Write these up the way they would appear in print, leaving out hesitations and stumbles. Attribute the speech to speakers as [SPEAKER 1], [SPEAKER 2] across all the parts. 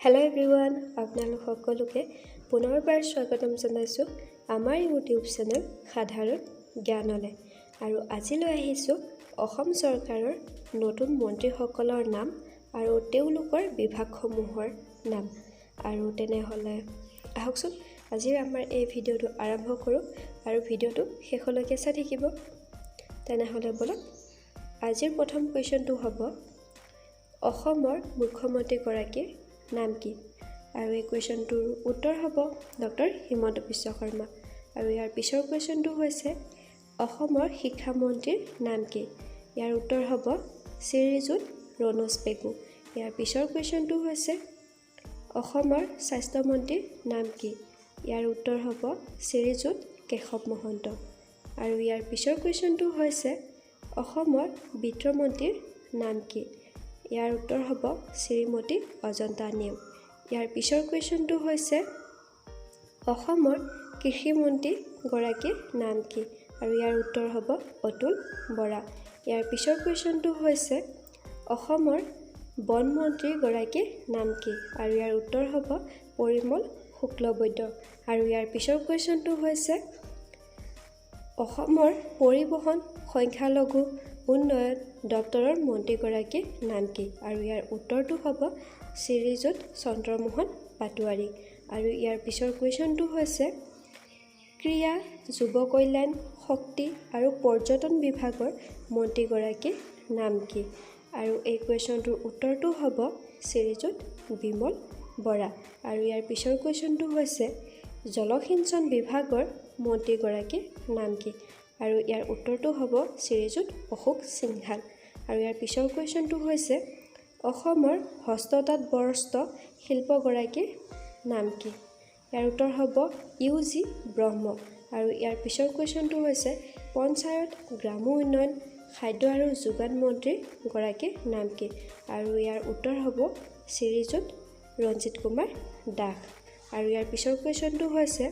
[SPEAKER 1] Hello' everyone, আপোনালোক সকলোকে পুনৰবাৰ স্বাগতম জনাইছোঁ আমাৰ ইউটিউব চেনেল সাধাৰণ জ্ঞানলৈ। আৰু আজি লৈ আহিছোঁ অসম চৰকাৰৰ নতুন মন্ত্ৰীসকলৰ নাম আৰু তেওঁলোকৰ বিভাগসমূহৰ নাম। আৰু তেনেহ'লে আহকচোন, আজিৰ আমাৰ এই ভিডিঅ'টো আৰম্ভ কৰোঁ আৰু ভিডিঅ'টো শেষলৈকে চাই থাকিব। তেনেহ'লে ব'লক, আজিৰ প্ৰথম কুৱেশ্যনটো হ'ব, অসমৰ মুখ্যমন্ত্ৰীগৰাকীৰ নাম কি? আৰু এই কুৱেশ্যনটোৰ উত্তৰ হ'ব ডক্টৰ হিমন্ত বিশ্ব শৰ্মা। আৰু ইয়াৰ পিছৰ কুৱেশ্যনটো হৈছে, অসমৰ শিক্ষামন্ত্ৰীৰ নাম কি? ইয়াৰ উত্তৰ হ'ব শ্ৰীযুত ৰণোজ পেগু। ইয়াৰ পিছৰ কুৱেশ্যনটো হৈছে, অসমৰ স্বাস্থ্যমন্ত্ৰীৰ নাম কি? ইয়াৰ উত্তৰ হ'ব শ্ৰীযুত কেশৱ মহন্ত। আৰু ইয়াৰ পিছৰ কুৱেশ্যনটো হৈছে, অসমৰ বিত্তমন্ত্ৰীৰ নাম কি? ইয়াৰ উত্তৰ হ'ব শ্ৰীমতী অজন্তা নেওগ। ইয়াৰ পিছৰ কুৱেশ্যনটো হৈছে, অসমৰ কৃষিমন্ত্ৰীগৰাকীৰ নাম কি? আৰু ইয়াৰ উত্তৰ হ'ব অতুল বৰা। ইয়াৰ পিছৰ কুৱেশ্যনটো হৈছে, অসমৰ বন মন্ত্ৰীগৰাকীৰ নাম কি? আৰু ইয়াৰ উত্তৰ হ'ব পৰিমল শুক্লবৈদ্য। আৰু ইয়াৰ পিছৰ কুৱেশ্যনটো হৈছে, অসমৰ পৰিবহণ, সংখ্যালঘু উন্নয়ন দপ্তৰৰ মন্ত্ৰীগৰাকীৰ নাম কি? আৰু ইয়াৰ উত্তৰটো হ'ব শ্ৰীযুত চন্দ্ৰমোহন পাটোৱাৰী। আৰু ইয়াৰ পিছৰ কুৱেশ্যনটো হৈছে, ক্ৰীড়া, যুৱ কল্যাণ, শক্তি আৰু পৰ্যটন বিভাগৰ মন্ত্ৰীগৰাকীৰ নাম কি? আৰু এই কুৱেশ্যনটোৰ উত্তৰটো হ'ব শ্ৰীযুত বিমল বৰা। আৰু ইয়াৰ পিছৰ কুৱেশ্যনটো হৈছে, জলসিঞ্চন বিভাগৰ মন্ত্ৰীগৰাকীৰ নাম কি? আৰু ইয়াৰ উত্তৰটো হ'ব শ্ৰীযুত অশোক সিংঘাল। আৰু ইয়াৰ পিছৰ কুৱেশ্যনটো হৈছে, অসমৰ হস্ততাঁত বস্ত্ৰ শিল্পগৰাকীৰ নাম কি? ইয়াৰ উত্তৰ হ'ব ইউ জি ব্ৰহ্ম। আৰু ইয়াৰ পিছৰ কুৱেশ্যনটো হৈছে, পঞ্চায়ত, গ্ৰাম্য উন্নয়ন, খাদ্য আৰু যোগান মন্ত্ৰীগৰাকীৰ নাম কি? আৰু ইয়াৰ উত্তৰ হ'ব শ্ৰীযুত ৰঞ্জিত কুমাৰ দাস। আৰু ইয়াৰ পিছৰ কুৱেশ্যনটো হৈছে,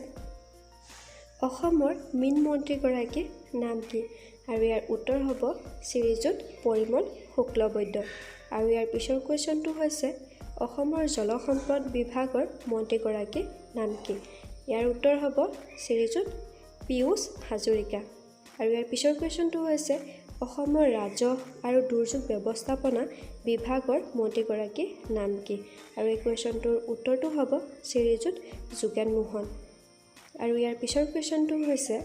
[SPEAKER 1] অসমৰ মীন মন্ত্ৰীগৰাকীৰ নাম কি? আৰু ইয়াৰ উত্তৰ হ'ব শ্ৰীযুত পৰিমল শুক্লবৈদ্য। আৰু ইয়াৰ পিছৰ কুৱেশ্যনটো হৈছে, অসমৰ জলসম্পদ বিভাগৰ মন্ত্ৰীগৰাকীৰ নাম কি? ইয়াৰ উত্তৰ হ'ব শ্ৰীযুত পীয়ুষ হাজৰিকা। আৰু ইয়াৰ পিছৰ কুৱেশ্যনটো হৈছে, অসমৰ ৰাজহ আৰু দুৰ্যোগ ব্যৱস্থাপনা বিভাগৰ মন্ত্ৰীগৰাকীৰ নাম কি? আৰু এই কুৱেশ্যনটোৰ উত্তৰটো হ'ব শ্ৰীযুত যোগেন মোহন। আৰু ইয়াৰ পিছৰ কুৱেশ্যনটো হৈছে,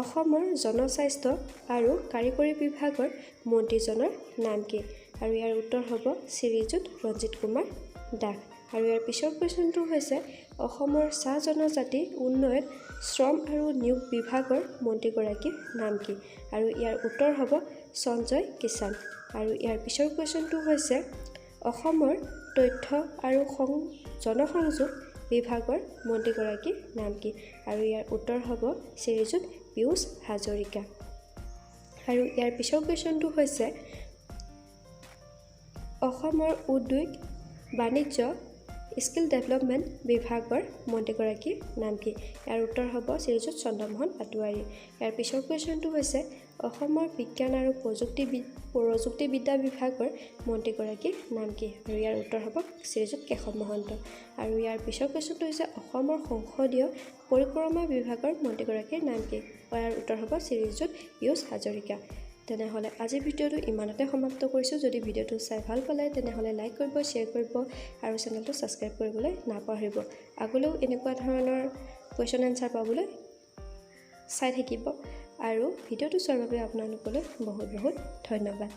[SPEAKER 1] অসমৰ জনস্বাস্থ্য আৰু কাৰিকৰী বিভাগৰ মন্ত্ৰীজনৰ নাম কি? আৰু ইয়াৰ উত্তৰ হ'ব শ্ৰীযুত ৰঞ্জিত কুমাৰ দাস। আৰু ইয়াৰ পিছৰ কুৱেশ্যনটো হৈছে, অসমৰ চাহ জনজাতি উন্নয়ন, শ্ৰম আৰু নিয়োগ বিভাগৰ মন্ত্ৰীগৰাকীৰ নাম কি? আৰু ইয়াৰ উত্তৰ হ'ব সঞ্জয় কিষাণ। আৰু ইয়াৰ পিছৰ কুৱেশ্যনটো হৈছে, অসমৰ তথ্য আৰু জনসংযোগ বিভাগৰ মন্ত্ৰীগৰাকীৰ নাম কি? আৰু ইয়াৰ উত্তৰ হ'ব শ্ৰীযুত পীয়ুষ হাজৰিকা। আৰু ইয়াৰ পিছৰ কুৱেশ্যনটো হৈছে, অসমৰ উদ্যোগ, বাণিজ্য, স্কিল ডেভেলপমেণ্ট বিভাগৰ মন্ত্ৰীগৰাকীৰ নাম কি? ইয়াৰ উত্তৰ হ'ব শ্ৰীযুত চন্দ্ৰমোহন পাটোৱাৰী। ইয়াৰ পিছৰ কুৱেশ্যনটো হৈছে, অসমৰ বিজ্ঞান আৰু প্ৰযুক্তিবিদ্যা বিভাগৰ মন্ত্ৰীগৰাকীৰ নাম কি? আৰু ইয়াৰ উত্তৰ হ'ব শ্ৰীযুত কেশৱ মহন্ত। আৰু ইয়াৰ পিছৰ কুৱেশ্যনটো হৈছে, অসমৰ সংসদীয় পৰিক্ৰমা বিভাগৰ মন্ত্ৰীগৰাকীৰ নাম কি? ইয়াৰ উত্তৰ হ'ব শ্ৰীযুত পীয়ুষ হাজৰিকা। তেনেহ'লে আজিৰ ভিডিঅ'টো ইমানতে সমাপ্ত কৰিছোঁ। যদি ভিডিঅ'টো চাই ভাল পালে, তেনেহ'লে লাইক কৰিব, শ্বেয়াৰ কৰিব আৰু চেনেলটো ছাবস্ক্ৰাইব কৰিবলৈ নাপাহৰিব। আগলৈও এনেকুৱা ধৰণৰ কুৱেশ্যন এনচাৰ পাবলৈ চাই থাকিব আৰু ভিডিঅ'টো চোৱাৰ বাবে আপোনালোকলৈ বহুত বহুত ধন্যবাদ।